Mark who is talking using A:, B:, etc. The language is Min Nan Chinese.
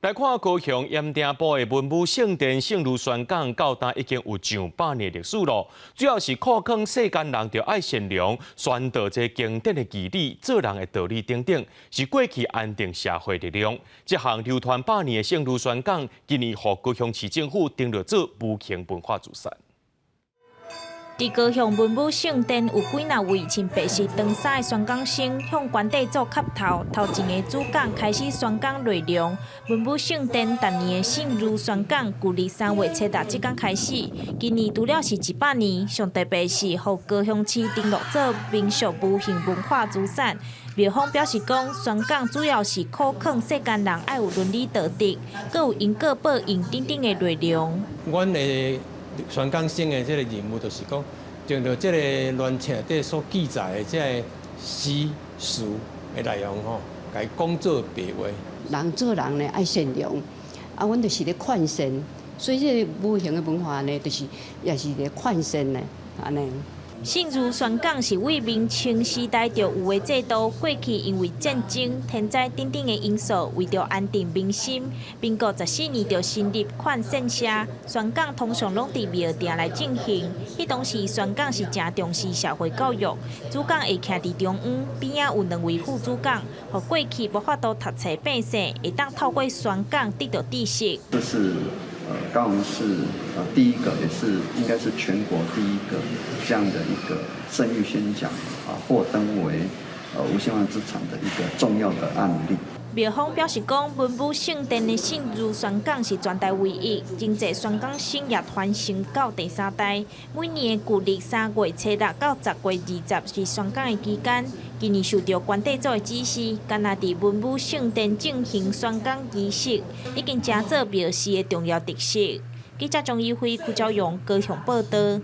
A: 來看高雄鹽埕埔的文武聖殿聖儒宣講，到今已經有上百年歷史咯。主要是苦勸世間人著愛善良，宣導這經典的義理、做人的道理等等，是過去安定社會力量。這項流傳百年的聖儒宣講，今年予高雄市政府登錄做無形文化資產。
B: 佇高雄文武聖殿有幾若位穿白色長衫的宣講生，向關帝祖磕頭，頭前的主講開始宣講內容。文武聖殿逐年的聖儒宣講，舊曆3月初六這工開始。今年除了是100年，上特別是予高雄市登錄做民俗無形文化資產。廟方表示講，宣講主要是苦勸世間人愛有倫理道德，閣有因果報應等等的內容。
C: 阮的宣講生的這个任務就是講，將著這个亂冊底所記載的這个詩詞的內容吼，共伊講做白話。
D: 人做人呢愛善良，啊，阮就是咧勸善，所以這个無形的文化呢，就是也是咧勸善呢，按呢。
B: 聖儒宣講是對明清時代就有的制度，過去因為戰爭、天災等等的因素，為著安定民心，民國14年就成立勸善社。宣講通常攏佇廟埕來進行，彼當時宣講是誠重視社會教育，主講會徛佇中央，邊仔有兩位副主講，予過去無法度讀冊變姓，會當透過宣講得到知識。
E: 這是高雄市第一個，也是應該是全國第一個這樣的一個聖諭宣講啊，獲登為無形文化資產的一個重要的案例。
B: 廟方表示講，文武聖殿的聖儒宣講是全台唯一，真濟宣講生也傳承到第三代。每年的舊曆3月初六到10月20是宣講的期間。今年受著關帝祖的指示，干焦佇文武聖殿進行宣講儀式，已經成做廟寺的重要特色。記者張怡輝、柯昭勇高雄報導。